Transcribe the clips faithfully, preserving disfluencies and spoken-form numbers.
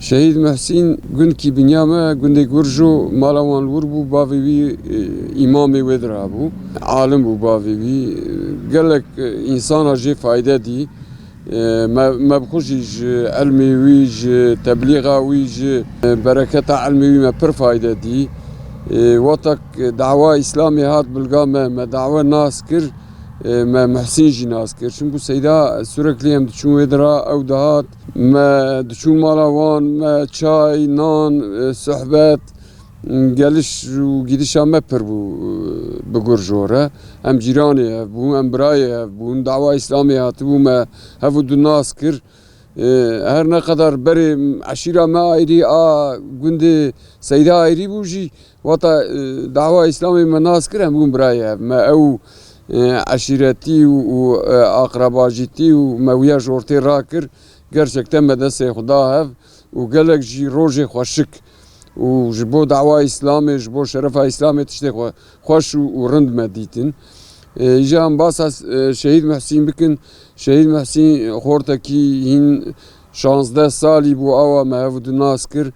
Şehîd Muhsîn gundkî Binyame, gundê Gurjo, mala wan li wir bû, bavê wî, e, îmamê wê dira bû. Alim bû bavê wî. Gelek, e, însana jê fayde dî. E, me, me bi xwe jî ji ilmê wî, ji teblîxa wî, ji, e, bereketa ilmê wî me pir fayde dî. E, wextek dawa Îslamê hat bilga me, me dawa nas kir, e, me Muhsîn jî nas kir. Çimkû Seyda Sûreklî em diçûn wê dira, ew dihat, me diçûn mala wan, me çay, nan, e, sohbet, geliş û gidişa me pir bû, e, bi Gurjo re. Em cîranê hev bûn, em birayê hev bûn, dawa Îslamê hatibû me hev û du nas kir. E, her ne qedar berê eşîra me ayrî a gundê Seyda ayrî bû jî, wata, e, dawa Îslamê me nas kir, em bûn birayê hev. Me ew, e, eşîretî û, û, e, aqrebacîtî û me wiya ji ortê rakir. Gerçekten me destê xwe da hev û gelek jî rojê xweşik û ji bo dawa Îslamê, ji bo şerefa Îslamê tiştê xwe xweş û, û rind me dîtin. E, îja em basa, e, Şehîd Muhsîn bikin. Şehîd Muhsîn xortekî hîn şazdeh salî bû, awa me hev û du nas kir.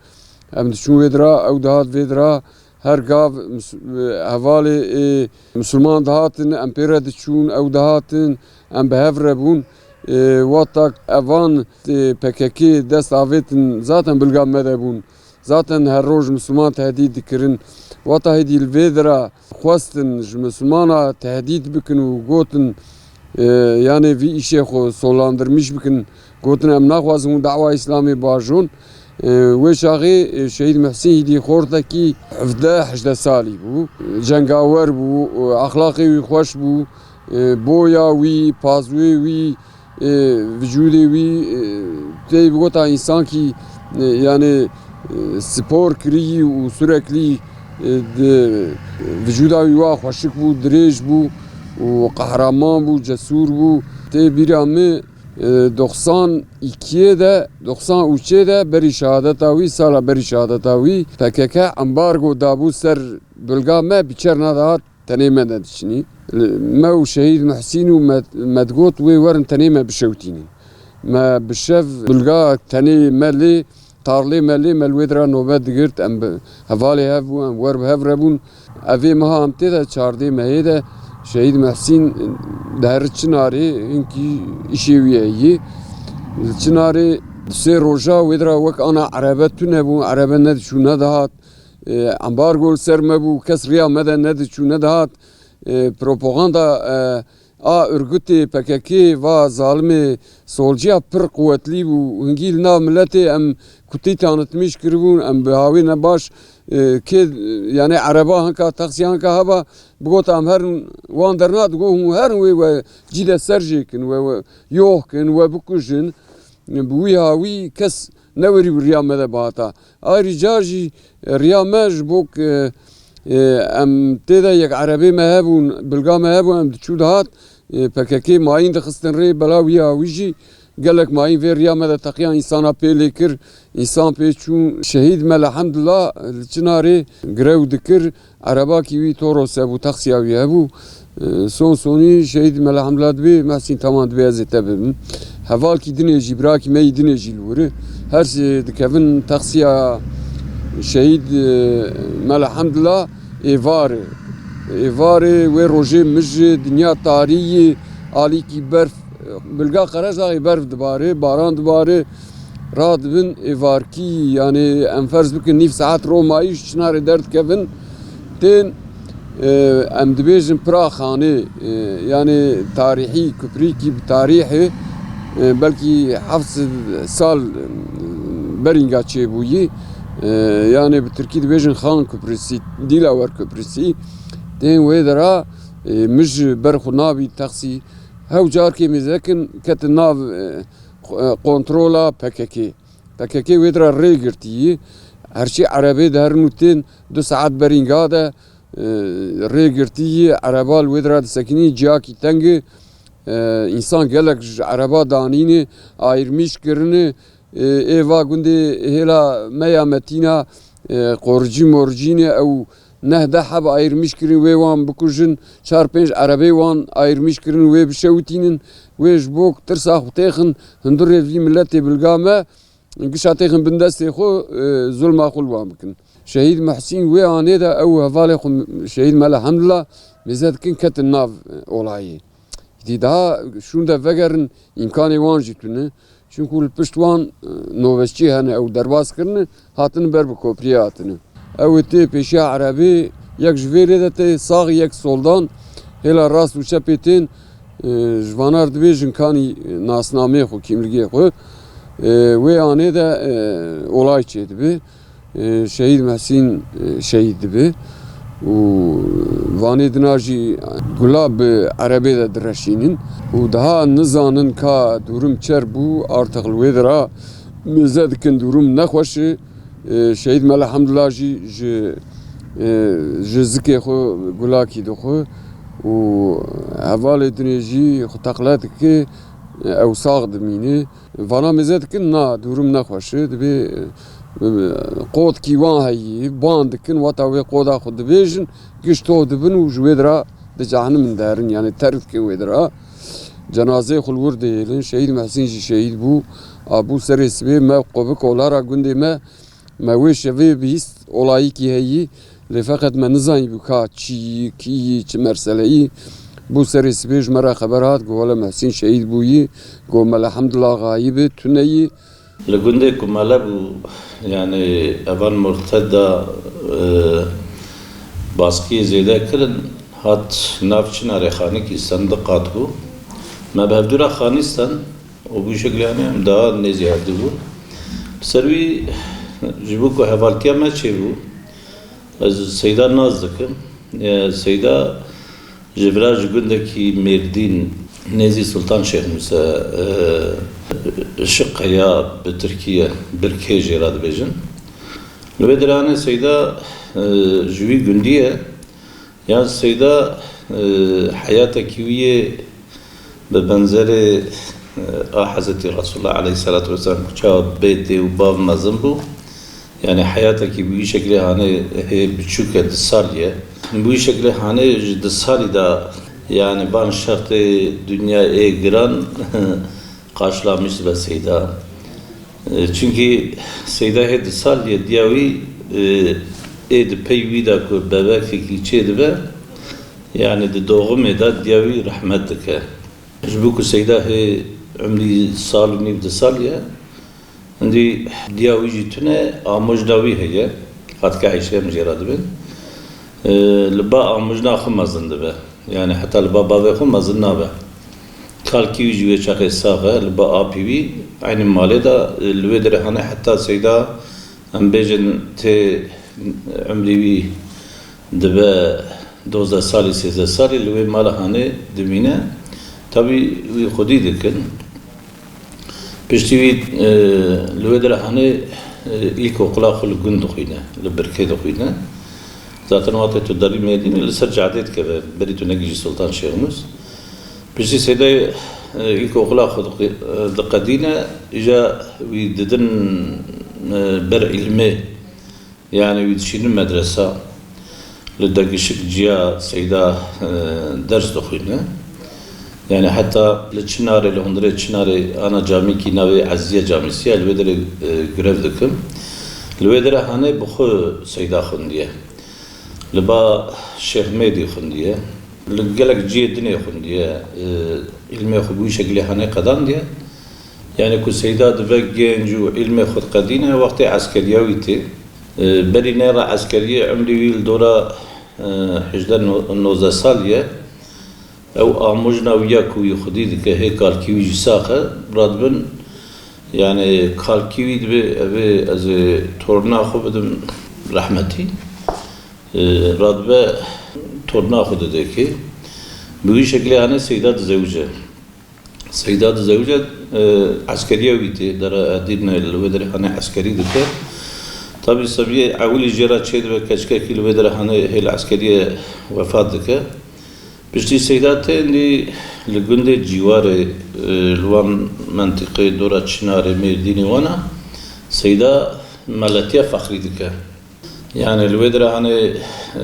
Em diçûn wê dira, ew dihat vê dira. Her gav mis-, e, hevalê, e, misilman dihatin, em pê re diçûn, ew dihatin, em bi hev re bûn. E, wexta evan, e, P K K dest avêtin, zaten bilga me de bûn. Zaten her roj misilman tehdît dikirin. Wexta hêdî li vê dira xwestin ji misilmana tehdît bikin û gotin, e, yanê vî îşê xwe solandirmîş bikin, gotin, em naxwazin hûn dawa Îslamê bajon. E, wê çaxê, e, Şehîd Muhsîn hîdî xortekî hevdeh hejdeh salî bû. Cengawer bû, e, exlaqê wî xweş bû. E, boya wî, pazûyê wî, e, vücudê wî, e, tê bigota însankî, e, yanê, e, spor kirî û süreklî, e, di vücuda wî wa xweşik bû, dirêj bû û qehraman bû, cesûr bû. Tê bîra min, e, doxsan îkiyê de, doxsan û üçê de berî şehadeta wî, sala berî şehadeta wî, P K K embargo dabû ser bilga me, biçer nedihat. Tenê me de diçinî. Me û Şehîd Muhsîn û me, me digot, wê werin tenê me bişewtînin. Me bi şev bilga tenê me lê, tarlê me lê, me li wê dira nobet digirt. Em bi hevalê hev bûn, em wer bi hev re bûn. Evê meha em tê de, çardê mehê de Şehîd Muhsîn diherit Çinarê, hinkî îşê wî ye yê. Li Çinarê du sê roja wê dira wek ana erebe tune bû, erebe nediçû nedihat. E, embargo li ser me bû, kes riya me de nediçû nedihat. E, propaganda, e, a örgütê P K K va zalimê solciya pir quwetlî bû. Hingî li nav miletê em kutî tanitmîş kiribûn, em bi hawî ne baş, e, kê, yani ereba hinka, taksiya hinka heba, bigota em herin wan derna, digot hûn herin wê we cî de ser jê kin, we, we yoh kin, we bikujin. Bi wî hawî kes newerî bi riya me de bihata. Ayrıca jî riya me ji bo ku, e, em tê de yek erebê me hebûn, bilga me hebû, em diçû dihat, e, P K K mayîn dixistin rê, bela wî hawî jî gelek mayîn vê riya me de teqiya însana pê lê kir, însan pê çûn. Şehîd Mele Hemdullah li Çinarê grew dikir. Erebakî wî Toros hebû, taksiya wî hebû. E, son sonî Şehîd Mele Hemdullah dibê, Mehsîn, teman, dibê ez ê te bibim. Hevalkî dinê jî, birakî me yî dinê jî li wir e. Her sê dikevin taksiya Şehîd, e, Mele Hemdullah, êvar e. Êvar e, wê rojê mij e, dinya tarî ye, alîkî berf, bilga Qerezdaxê berf dibare, baran dibare. Radibin êvarkî, yani em ferz bikin nîv saet romayî ji Çinarê derdikevin, tên, e, em dibêjin Piraxanê, e, yani tarîhî, kuprîkî bi tarîhê, e, belkî heft sed sal, e, berînga çêbûyî, e, yani bi tirkî dibêjin Xan Köprüsü, Dilawer Köprüsü. Tên wê dera, e, mij ber xwe nabî taksî, hew carkê mêzekin ketin nav, e, e, kontrola P K K. P K K wê dira rê girtî yî. Herçî erebê diherin û tên du saet berînga de, e, rê girtî yî, ereba li wê dira disekinî, ciyakî teng e. E, însan gelek ji ereba danîne, ayirmîş kirine. E, ê va gundê hêla me ya Metîna, e, qoricî moricî ne, ew neh deh heb ayirmîş kirin, wê wan bikujin, çar pênc erebê wan ayirmîş kirin, wê bişewitînin, wê ji bo tirsa xwe têxin, hundirê vî miletê bilga me, gişa têxin bin destê xwe, e, zulma xwe li wan bikin. Şehîd Muhsîn wê anê de ew hevalê xwe Şehîd Mele Hemdullah mêze dikin ketin nav, e, olayê. Îdî daha şûnde vegerin îmkanê wan jî tune. Çunku li pişt wan, e, noveççî hene ew derbas kirine, hatine ber bi kopriyê hatine. Ew ê tê pêşiya erebê, yek ji vê rê de tê sax, yek soldan, hêla rast û çepê tên, e, ji vana re dibêjin kanî, e, nasnameyê xwe, kîmligê xwe. E, wê anê de, e, olay çêdibe. E, Şehîd Mehsîn, e, şehîd dibe û vanê dina jî gula bi erebê de direşînin û daha nizanin ka dûrim çer bû, artix li wê dira mêze dikin dûrim nexweş e. E, Şehîd Mele Hemdullah jî ji, e, ji zikê xwe gulakî dixwe û hevalê dinê jî xwe teqle dike, e, ew sax dimîne. Vana mêze dikin, na, dûrim nexweş e, dibê, e, qotkî wan heyî, ban dikin, wata wê qoda xwe dibêjin, giş tov dibin û ji wê dira dicehnimin derin, yani terk dike wê dira. Cenazeyê xwe li wir dihêlin, Şehîd Mehsîn jî şehîd bû. A bû serê sibê me qubik olara gundê me, me wê şevê bihîst olayîkî heyî, lê feqet me nizanîbû ka çi yî, kî yî, çi merseleyî. Bû serê sibê ji me re xeber hat, got, wele Mehsîn şehîd bûyî, got, Mele Hemdullah xayîb e, tune yî. Li gundê ku mele bû, yani evan Murteda, e, baskiyê zêde kirin, hat nav Çinarê Xanîkî sendiqat bû. Me bi hevdû re Xanî stend û bû şeklê, yani em daha nêzî hevdû bûn. Li ser wî, ji bo ku hevaltiya me çêbû, ez Seyda nas dikim. E, Seyda ji vira ji gundekî Mêrdîn nêzî Sultan Şêxmûs e, e, Şiqe ya bi tirkî ye, Birkê jê re dibêjin. Li wê diranê Seyda, e, ji wî gundî ye. Ya Seyda, e, heyatekî wî yê bi benzerê, e, a Hezretî Resulullah aleyhisselatu vesselam ku çawa bê dê û bav mezin bû. Yani heyatekî bi wî şeklê hanê hê biçûk e, du salî ye. Bi wî şeklê hanê ji du salî de yani van şertê dinya ê giran qarşılamış dibe Seyda. E, çunkî Seyda hê du salî ye, diya wî, e, ê di pey wî de ku bebekekî çê dibe, yani di doğumê de diya wî rehmet dike. Ji bo ku Seyda hê umrî sal û nîv du salî ye, hindî diya wî jî tune, amojna wî heye, hatike heyşê em jê re dibin. E, li ba amojna xwe mezin dibe. Yani heta li ba bavê xwe mezin nabe. Kalkî wî jî wê çaxê sax e, li ba apî wî eynî malê de, e, li wê derê hane heta Seyda, em bêjin tê umrî wî dibe dozdeh salî, sêzdeh salî, li wê mala hanê dimîne. Tabî wî xwedî dikin. Piştî wî, e, li wê derê hanê, e, îlkoqula xwe li gund dixwîne, li Birkê dixwîne. Zaten wextê tu derî Mêrdînê li ser cadê dikeve, berî tu negihîjî Sultan Şêxmûs. Piştî Seydayê, e, îlkoqula xwe diqi-, e, diqedîne, îja wî didin, e, ber îlmê. Yani wî dişînin medresa, li degişik ciya Seyda, e, ders dixwîne. Yani heta li Çinarê, li hundirê Çinarê ana camîkî navê Eziye Camîsî ye, li wê derê, e, grev dikim. Li wê derê hanê bi xwe Seyda xwindiye. Li ba Şêx Mêdî xwindiye. Li gelek cihê dinê xwindiye. E, îlmê xwe bi wî şekilê hanê qedandiye. Yani ku Seyda dibe genc û îlmê xwe diqedîne, wextê eskeriya wî tê. E, berî nêra eskeriyê, umrî wî li dora, e, hejdeh no-, nozdeh salî ye. Ew amojna wî ya ku wî xwedî dike, hê kalkî wî jî sax e, radibin, yani kalkî wî dibê, evê ez ê torna xwe bidim rehmetî. E, radibe torna xwe dide kê. Bi wî şekilê hanê Seyda dizewice. Seyda dizewice, e, eskeriya wî tê, dera Edîrne li wê derê hanê eskerî dike. Tabî sebiyê ewilî jê re çêdibe, keçikekî li wê derê hanê hê li eskeriyê wefat dike. Piştî Seyda tê, hindî li gundê cîwarê, e, li wan mentiqê dora Çinarê, Mêrdînê wana, Seyda meletiya fexrî dike. Yani li wê derê hanê,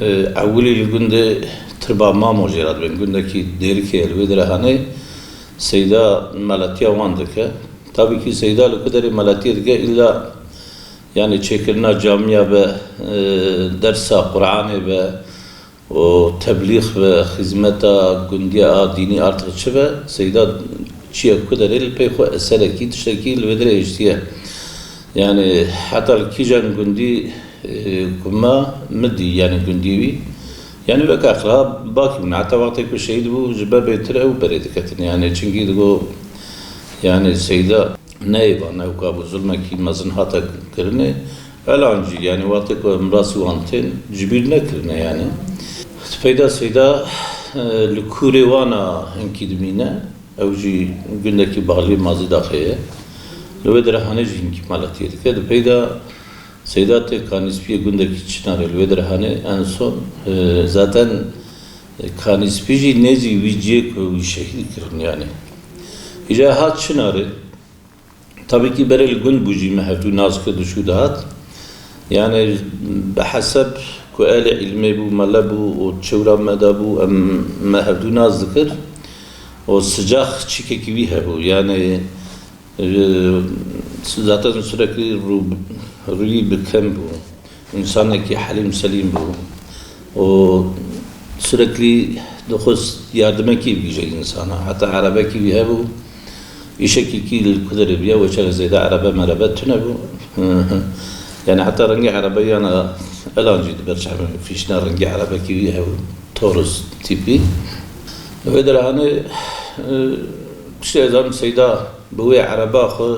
e, ewilî li gundê Tirba Mamo jê re dibin, gundekî Dêrikê ye, li wê derê hanê Seyda meletiya wan dike. Tabî kî Seyda li ku derê meletiyê dike, îlla, yanî, çêkirina camiya be, e, dersa Qur'anê be û teblîx be, xizmeta gundiya a dînî, artık çi be, Seyda çiye ku derê li pey xwe eserekî, tiştekî li wê derê hiştiye. Yanî, heta li kîjan gundî, e, ku me, min dî, yanî, gundî wî, yanî, weke exlaqê bak bûn. Heta wextê ku şehîd bû, ji me bêtir ew berê diketin. Yanî, çinkî digo, yanî, Seyda neyê van, ew ka bû zulmekî mezin hate kirinê. Elancî, yanî, wextê ku em rasî wan tên, ji bîr nekirine, yanî. Peyda Seyda, e, li kûrê wan a hinkî dimîne. Ew jî gundekî baxlî Mazîdaxê ye. Li wê derê Hanê jî hinkî meletiyê dike. Di peyda Seyda tê Kanîspiyê gundekî Çinarê li wê derê Hanê en son, e, zaten, e, Kanîspî jî nêzî wî ciyê ku wî şehîd kirin, yanî. Îca hat Çinarê. Tabî kî berê li gund bû jî me hevdû nas kir, diçû dihat. Yanî bi heseb ku ehlê îlmê bû, mele bû û çewra me de bû, em, me hevdû nas dikir û sicax çîkekî wî hebû. Yanî, e, zaten sürekli rû-, rûyî bi kem bû. Însanekî helîm selîm bû û süreklî dixwest yardimekî bigihîje însana. Heta erebekî wî hebû, îşekî kî li ku derê biya, weçare zêde erebe merebe tune bû. Yani heta rengê erebe yana elan jî di ber çavê min fîşna rengê erebekî wî hebû, Taurus tîpî. Li wê derê Hanê, e, piştî ez zanim Seyda bi wê ereba xwe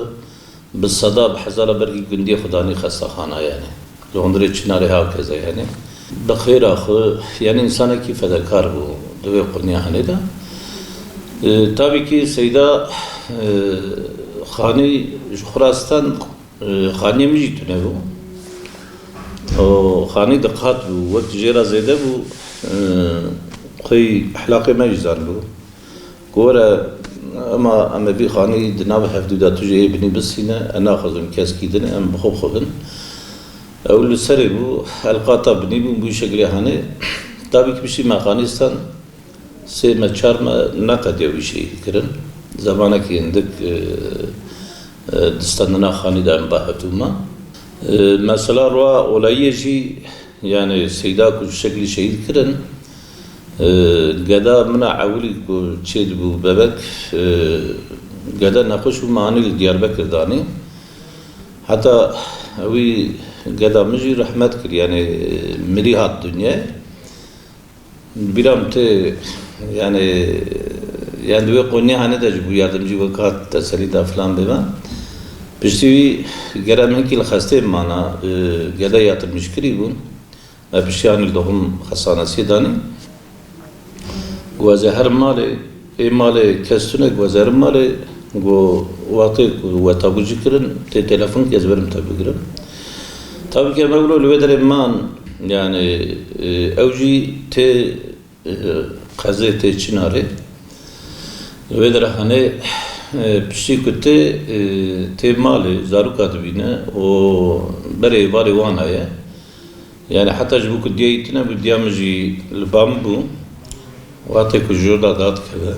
bi seda, bi hezara bergî gundiyê xwe danî xestaxana, yanî. Li hundirê Çinarê hakeza, yanî. Bi xêra xwe, yanî, însanekî fedekar bû di wê qurniya Hanê de. E, tabî kî Seyda, e, xanî ji xwe re stand, e, xaniyê min jî tune bû. Û xanî di qat bû, wek jê re zêde bû, e, xwey ehlaqê me jî zanibû. Ku were, ema em ê vî xanî di nav hevdû de tu jî ê binî bisîne, ez naxwazim keskî din, em bi xwe bi xwe bin. Ew li serê bû, elqata binî bûn, bû şeklê Hanê. Tabî ki piştî me xanî stand, sê me çar me neqediya wî şehîd kirin. Zemanekî hindik, e, e, di standina xanî de em ba hevdû me. E, mesela roya olayiyê jî, yani Seyda ku ji şeklî şehîd kirin, e, geda min a ewilî ku çêdibû bebek, e, geda nexweş bû, me anî li Diyarbekir danî. Heta wî geda min jî rehmet kir, yani, e, mirî hat dinyayê. Bîra min tê, yani, yani di wê qoniyê Hanê de jî bû yardimcî, wek hat teselî da filan bê me. Piştî wî gere min hinkî li xestê mana, e, gede yatırmışkirî bûn. Me piştî anî li doxum xestanesiyê danî. Got ez ê herim malê, ê malê kes tune, got ez ê herim malê, got wextê ku we tabû jî kirin, tê telefon kî ez werim te bigirim. Tabî ki em ewro li wê derê man, yani, e, ew jî tê, e, qezê tê Çinarê. Li wê derê Hanê, e, piştî ku tê, e, tê malê, zaroka dibîne û berê êvarê wan heye. Yani heta ji bo ku diyayî tune bû, diya min jî li ba min bû. Wextê ku ji jor de dadikeve,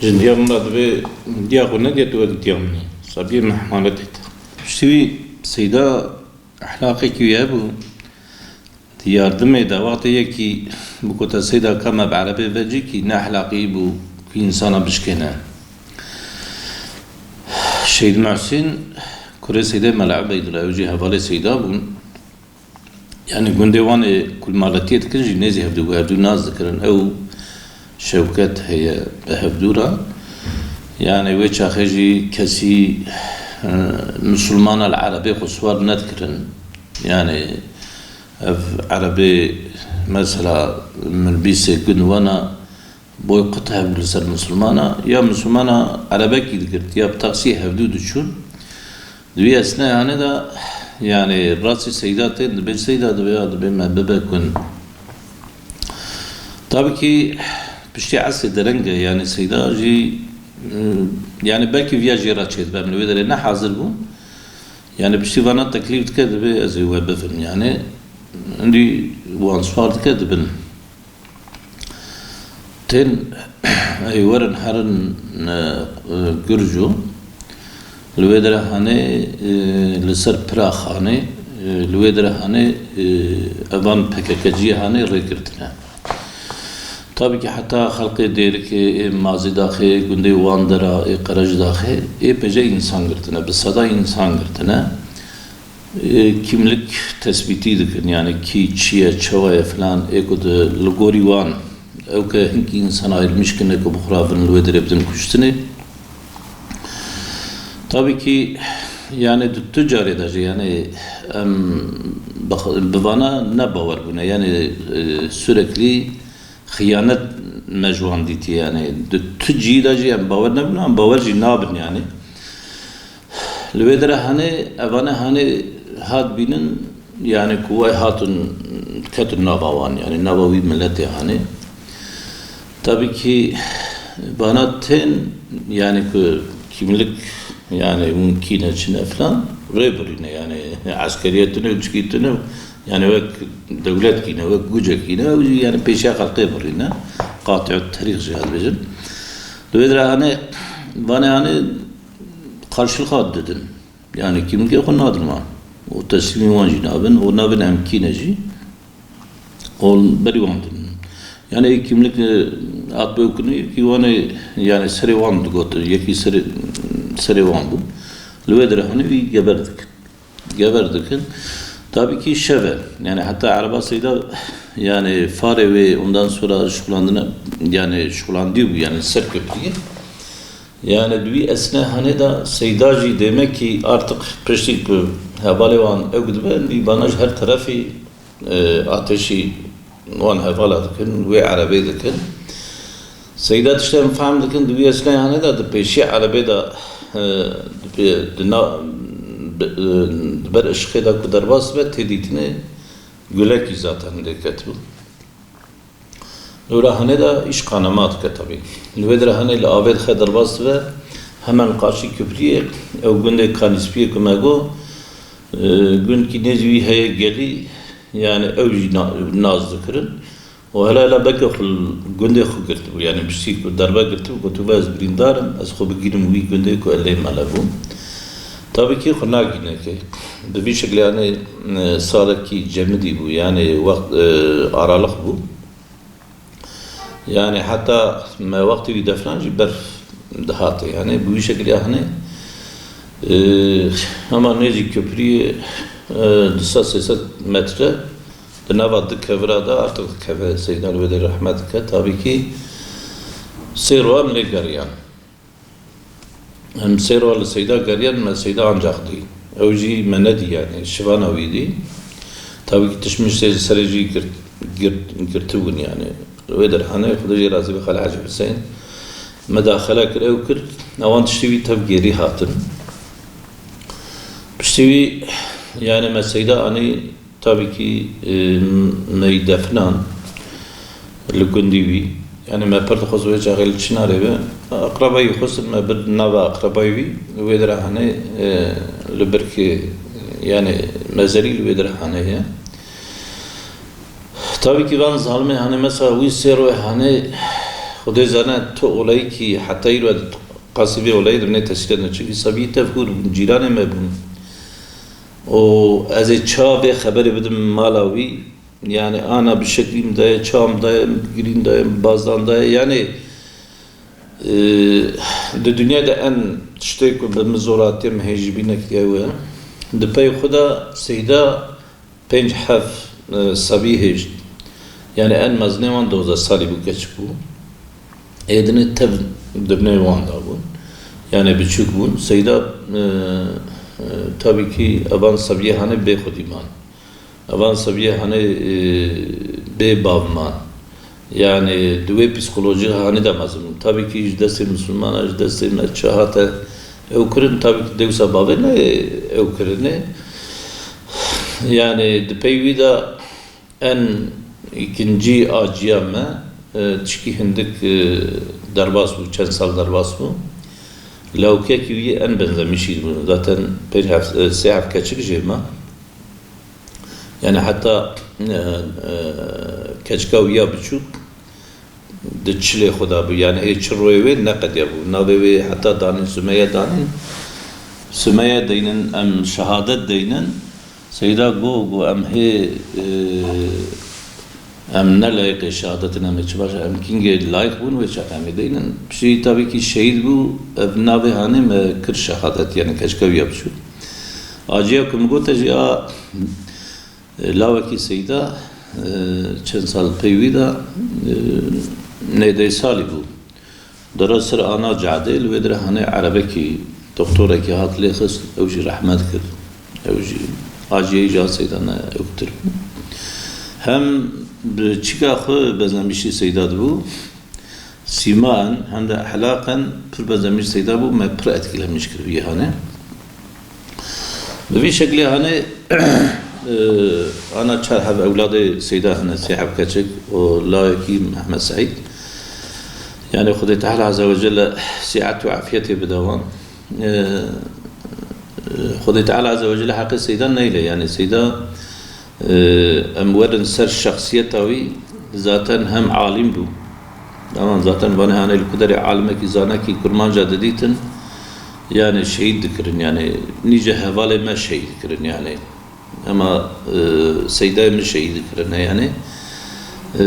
ji diya min re dibê, diya xwe nediya tu wek diya min î. Sabiyê min hemaletê te. Piştî wî Seyda ehlaqekî wî hebû. Di yardimê de wextê yekî bikota Seyda ka me bi erebê ve cîkî ne ehlaqî bû ku însana bişkêne. Şehîd Muhsîn, kurê Seydê Mela Ubeydullah, ew jî hevalê Seyda bûn. Yani gundê wan ê ku li maletiyê dikin jî nêzî hevdû bû, hevdû nas dikirin. Ew şewket heye bi hevdû re. Yani wê çaxê jî kesî, e, misilmana li erebê xwe siwar nedikirin. Yani ev erebê mesela minbîsê gund wana boykot hebû li ser misilmana, ya misilmana erebekî digirt, ya bi taksiyê hevdû diçûn. Di wî esnayane de, yani, rastî Seyda tên, dibê Seyda dibê, ya dibê me bibe kun. Tabii ki piştî esrê dereng e, yani Seyda jî, e, yani belkî viya jê re çêdibe, em li wê derê ne hazir bûn. Yani piştî vana teklîf dike, dibê ez ê we bivim, yani. Hindî wan swar dike, dibin. Tên, ey werin herin, e, e, Gurco. Li wê derê hanê, e, li ser pira xanê, e, li wê derê hanê, e, evan P K Kciyê hanê rê girtine. Tabî ki heta xelkê Dêrikê, ê Mazîdaxê, ê gundê Wandera, ê Qerejdaxê, ê pêce însan girtine, bi seda însan girtine. E, kimlik tespîtî dikin, yani kî çi ye, çawa ye filan, ê ku di, li gorî wan, ew ke hinkî însan ayrılmış kine ku bi xwe re bin li wê derê bidin kuştinê. Tabî ki, yani di tu carê de jî, yani em bi, bi vana ne bawer bûne, yani, e, sürekli xiyanet me ji wan dîtî, yani di tu cî de jî em bawer nebûne, em bawer jî nabin yani. Li wê derê hanê, evane hanê hat bînin, yani ku way hatin ketin nava wan, yani nava wî miletê hanê. Tabî ki vana tên, yani ku kimlik, yani hûn kî ne, çi ne filan, rê birîne, yani eskeriyê tune û çikî tune, yani wek dewlet kî ne, wek gucek kî ne, ew jî yani pêşiya xelkê birîne, qati'u terîq jî ez bêjim. Li wê derê hanê, vanê hanê, karşılık didin. Yani kimlikê xwe nadin wan. Û teslîmî wan jî nabin. Û nabin em kî ne jî. Û berî wan din. Yani ê kimlik, e, hat bêwkinî, yekî wan ê, yani serê wan digot, yekî serê, serê wan bû. Li wê derê hanê wî geber dikin. Geber dikin. Tabî ki şev e. Yani heta ereba Seyda, yani farê wê ondan sonra şuxlandine, yani şuxlandî bû, yani ser köprüyê. Yani di wî esnê hanê de Seyda jî demek ki artık piştî ku hevalê wan ew dibe, wî vana ji her terefî, e, ateşî wan hevala dikin, wê erebê dikin. Seyda tiştê em fehm dikin, di wî esnê hanê de di pêşiya erebê de, e, di pê-, di na-, bi-, e, di ber ışıkê de ku derbas dibe, tê dîtinê gulekî zaten lê ketibû. Li wê derê hanê de îş kanema dike tabî. Li wê derê hanê li avê dixe derbas dibe, hemen qarşî köprüyê, ew gundê Kanîspiyê ku me got, e, gundkî nêzî wî heye gelî, yani ew jî na-, nas dikirin. Û hela hela belke xwe li gundê xwe girtibû, yani piştî ku derbe girtibû, gotibû ez birîndar im, ez xwe bigîrim wî gundê ku ez lê mele bûm. Tabî ki xwe nagîne ke. Bi vî şeklê, yani, e, salekî cemidî bû, yani wext, e, aralık bû. Yani heta me wextê wî defnan jî berf dihate. Yani bi wî şekilî hanê, e, hema nêzî köprüyê, e, du sed sê sed metre di nava du kevira de artık dikeve Seyda li wê derê rehmet dike. Tabî ki sê roa em lê geriyan. Em sê roa li Seyda geriyan, me Seyda ancax dî. Ew jî me nedî, yani şivana wî dî. Tabî ki tişt miştê ji serê jî girt, girt, girtibûn yani. Li wê derhanê Xwedê jê razî be, Xalê Hecî Huseyîn. Me daxele kir, ew kir. Ewan tiştê wî tev gêrî hatin. Piştî wî yani me Seyda anî Tabî ki, e, me yî definan li gundî wî. Yani me pir dixwest wê çaxê li Çinarê be. Aqrebayî xwestin me bir nava aqrebayî wî. Wê derê hanê, e, li birkê, yani mezarî li wê derê hanê ye. Tabî ki van zalimê hanê mesela wî sê royê hanê Xwedê zane tu olayî ki heta îro qasî vê olayî dimnê tesîrê ne. Çimkî Sabî tev hûr bûn, cîranê me bûn. û ez ê çawa vê xeberê bidim mala wî? Yani ana bi şeklî min daye, çawa min daye, girîn daye, bazdan daye. Yani, e, di dinyayê de en tiştê ku bi min zor hatiye min hêjî bîne kiriye ew e. Di pey xwe de Seyda pênc heft, e, sebî hêşt. Yani en mezinê wan dozdeh salî bû, keçik bû. Ê dinê tev di binê wan de bûn. Yani biçûk bûn. Seyda, e, e, tabî kî evan sebiyê hanê bê xwedî man. Evan sebiyê hanê, e, bê bav man. Yani di wê psîkolojî hanê de mezin bûn. Tabî kî ji destê misilmana, ji destê me çi hate ew kirin, tabî kî dewsa bavê ne ew kirinê. Yani di pey wî de En îkincî aciya me, e, tişkî hindik, e, derbas bû, çend sal derbas bû. Lawkekî wî en benzemişî bû. Zaten pênc heft, e, sê heft keçik jê ma. Yani heta, e, e, keçika wî ya biçûk di çilê xwe de bû. Yani ê çiroyê wê neqediya bû. Navê wê heta danîn Sumeyye danîn. Sumeye deynin, em şehadet deynin. Seyda got, got, em hê, e, em ne layiqê şehadetin, em ê çi baş, em kîngê layiq bûn wê çax em ê deynin. Piştî tabî kî şehîd bû, ev navê hanê me kir şehadet, yani keçika wî ya biçûk. Aciya ku min gote jî a, e, lawekî Seyda, e, çend sal pey wî de, e, nêdey salî bû. Dere ser ana cadê, li wê dire hanê erebekî, doktorekî hat lê xist, ew jî rehmet kir. Ew jî aciyê jî a Seyda ne ewtir bû. Hem bi çika xwe bezemîşî Seyda dibû, sîmaen hem de ehlaqen pir bezemîş Seyda bû, me pir etkilemîş kir vî hanê. Bi vî şeklê hanê, e, ana çar heb ewladê Seyda hene, sê heb keçik û lawekî Mehmet Seîd. Yani Xwedê Teala Azze ve Celle sihet û afiyetê bide wan. E, e, Xwedê Teala Azze ve Celle heqê Seyda neyle. Yani Seyda, e, em werin ser şexsiyeta wî, zaten hem alim bû. Ama zaten vanê hanê li ku derê alimekî zanakî kurmanca didîtin, yani şehîd dikirin, yani nîce hevalê me şehîd dikirin, yani. Ema, e, Seydayê min şehîd kirine, yani. E,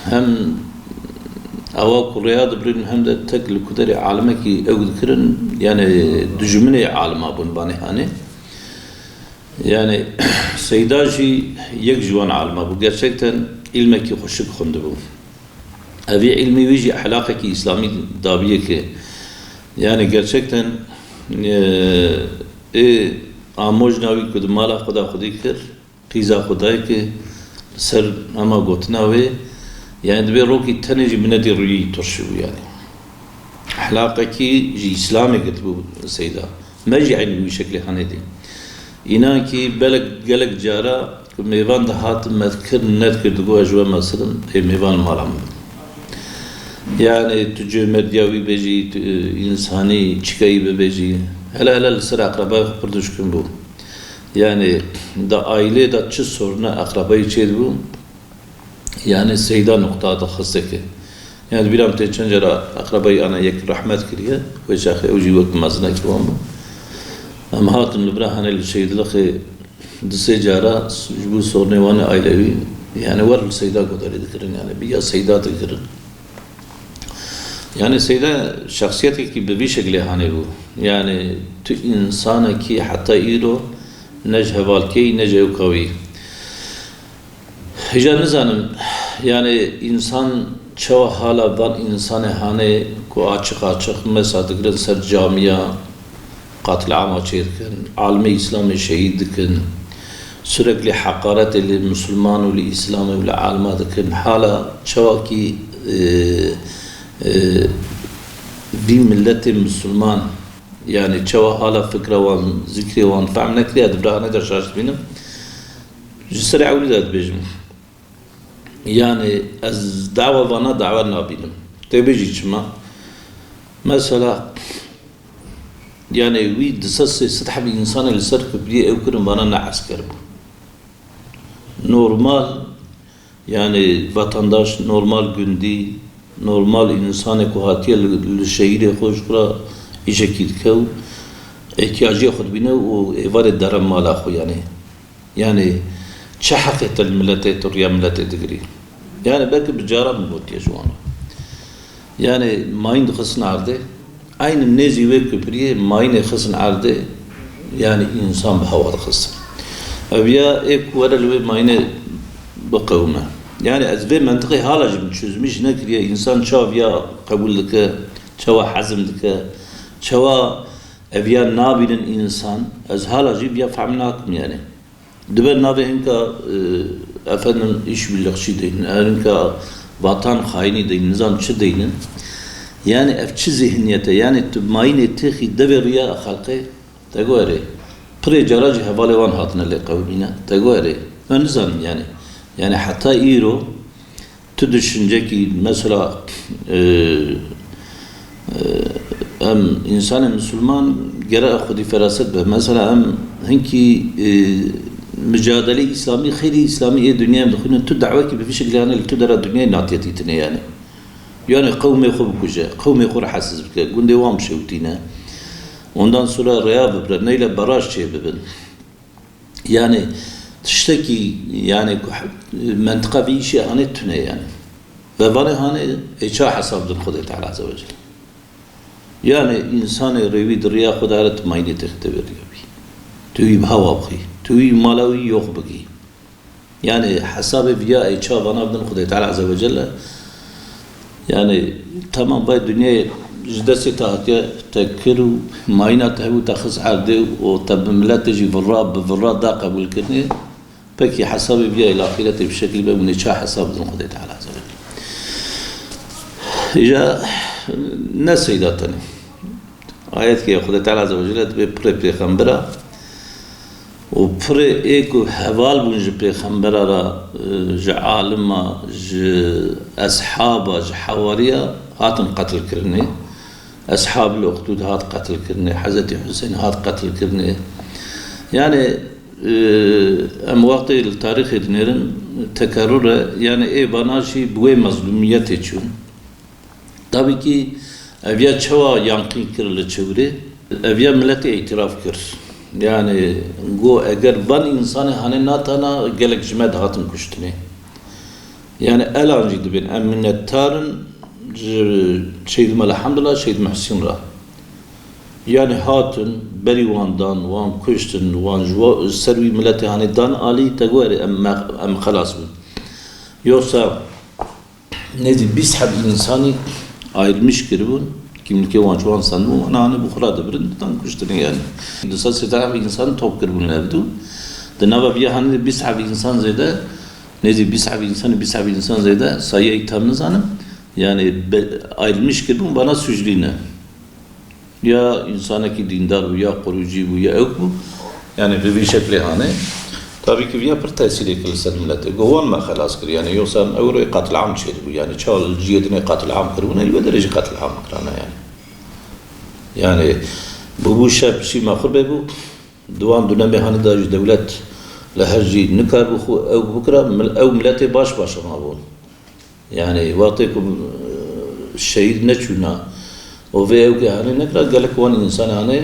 hem awa ku rêya dibirin, hem de tek li ku derê alimekî ew dikirin, yani dijminê alima bûn vanê hanê. Yani Seyda jî yek ji wan alima bû. Gerçekten îlmekî xweşik xwendibû. Evî îlmî wî jî ehlaqekî îslamî dabiyê ke, yani gerçekten, e, ê amojna wî ku di mala xwe de xwedî kir, qîza xwe dayê ke li ser hema gotina wê, yani dibê rokî tenê jî binetî rûyî turşî bû yani. Ehlaqekî ji îslamê girtibû Seyda. Me jî eynî wî şeklê hanê dî. Înan kî belek gelek cara ku mêvan dihat me dikir, nedikir, digot ez ji we mezin im, ê mêvan mala min bin. Yani tu cömertiya wî bêjî, tu, e, însanî çikayî bibêjî. Hele hele li ser eqrebayê xwe pir dişkin bû. Yani da ailê de çi sorune eqrebayî çêdibû, yani Seyda nuqta dixiste ke. Yani bîra min tê çend cara eqrebayî ana yek rehmet kiriye, wê çaxê ew jî wek mezinekî wan bû. Em hatin li vira hanê li Şehîdlixê du sê cara ji bo sorunê wan ê ailewî, yani wer li Seyda guhdarî dikirin, yani bi ya Seyda dikirin. Yani Seyda şexsiyetekî bi vî şeklê hanê bû. Yani tu însanekî heta îro ne ji hevalkeyî ne ji ewkawî. Hêja nizanim, yani însan çawa hala van însanê hanê ku açiq açiq mesa digirin ser camiya, qatliama çêdikin, alimê Îslamê şehîd dikin, sürekli heqaretê li Musulman û li Îslamê û li alima dikin. Hala çawakî, e, e, vî miletê Musulman, yani çawa hala fikra wan, zikrê wan fehm nekiriye, di vira hanê de şaş dibînim. Ji ser ewlî de dibêjim. Yani ez dawa vana dawa nabînim. Tê bêjî çima? Mesela, yani wî du sed sê sed hebî însanê li ser kibriyê ew kirin vana ne esker bû. Normal, yani vatandaş, normal gundî, normal însanê ku hatiye li, li şehîrê xwe ji xwe re îşekî dike û ihtiyaciyê xwe dibîne û êvarê dere mala xwe yani. Yani çi heqê te li miletê, tu riya miletê digirî? Yani belkî bi cara min gotiye ji wan. Yani mayîn dixistin erdê, eynî nêzî wê kibriyê mayînê xistin erdê, yani însan bi hewa dixistin. Ev ya ê ku were li wê mayînê biqewime. Yani ez vê mentiqê hala jî min çözmîş nekiriye, însan çawa viya qebûl dike, çawa hezm dike, çawa ev ya nabînin însan, ez hala jî viya fehm nakim yani. Dibe navê hinka, e, efendim, îşbirlikçî deynin, hinka vatan xayinî deynin, nizam çi deynin. Yani ev çi zihniyete? Yani tu mayînê têxî devê riya xelqê, te go erê. Pirê cara jî hevalê wan hatine lê qewimîne, te go erê. Me nizanin yani. Yani heta îro Tu düşüncekî, mesela, e, e, em însanê misilman gere xwedî feraset be. Mesela em hinkî, e, micadelê îslamî, xeyrî îslamî ê dinyayê em dixwînin, tu dawekî bi vî şeklê hane li tu dera dinyayê natiye dîtinê yani. Yani qewmê xwe bikuje, qewmê xwe rahatsiz bike, gundê wan bişewitîne. Ondan sonra rêya bibire, neyle baraj çê bibin. Yani tiştekî, yani ku he-, mentiqa vî îşê hanê tune yani. Ve vanê hanê ê ça hesab din Xwedê Teala Azze ve Celle. Yani insanê rêwî di riya xwe de here tu maynê te xite vê riya wî. Tu wî bi hewa bixî. Tu wî mala wî yox bikî. Yani hesabê viya ê ça vana bidin Xwedê Teala Azze ve Celle. Yani tamam vay dinyayê ji destê te hatiye te kir û mayîna te hebû te xist erdê û te bi miletê jî virra bi virra da qebûlkirinê. Pekî hesabê viya ê li axîretê bi şekilî be hûn ê ça hesab bidin Xwedê Teala Azze ve Celle. Îja ne seyda tenê. Ayetkê Xwedê Teala Azze ve Celle dibê pirê pêxembera û pirê ê ku heval bûn ji pêxembera re, e, ji alima, ji eshaba, ji hewariya hatin qetilkirinê. Eshabul Uxdûd hat qetilkirinê, Hezretî Husên hat qetilkirinê. Yani, e, em wextê li tarîxê dinêrin, tekerrur e, yani ê vana jî bi wê mezlûmiyetê çûn. Tabî kî ev ya çawa yanqî kir li çewrê? Ev ya miletê îtiraf kir. Yani got eger van însanê hanê natana gelek ji me dihatin kuştinê. Yani elan jî dibên em minnetdar in ji Şehîd Mela Hemdullah, Şehîd Muhsîn re. Yani hatin, berî wan dan, wan kuştin, wan ji wa-, ser wî miletê hanê dan alî, te got erê em me-, em xelas bûn. Yoksa nêzî bîst heb însanî ayrılmış kiribûn. Kimlikê wan ji wan sendibûn, wan hanê bi xwe re dibirin, didan kuştinê yani. Du sed sêzdeh heb însan top kiribûn li hevdû. Di nava viya hanê de bîst heb însan zêde, nêzî bîst heb însanî, bîst heb însan zêde, sayiyê tam nizanim. Yani be-, ayrılmış kiribûn, vana suçlî ne. Ya însanekî dîndar bû, ya qurûcî bû, ya ewk bû. Yani bi vî şeklê hanê. Tabî ki viya pir tesîrê kir li ser miletê. Got wan me xelas kir. Yani yoksa em ewro qatil am çêdibû. Yani çawa li cihê dinê qatil am kiribûne, li wê derê jî qatil am kirane yani. Yani bûbû şer pişî mexur bê bû. Di wan dûnemê hanê de jî dewlet li her jî nikar bû xwe ewk bikira, mil-, ew miletê baş baş mabûn. Yani wextê ku, e, şehîd neçûna û vê ewkê hanê nekira, gelek wan însan hanê,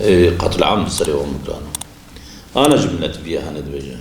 e, qatil am li serê wan bikirana. Ana ji milet viya hanê dibêje.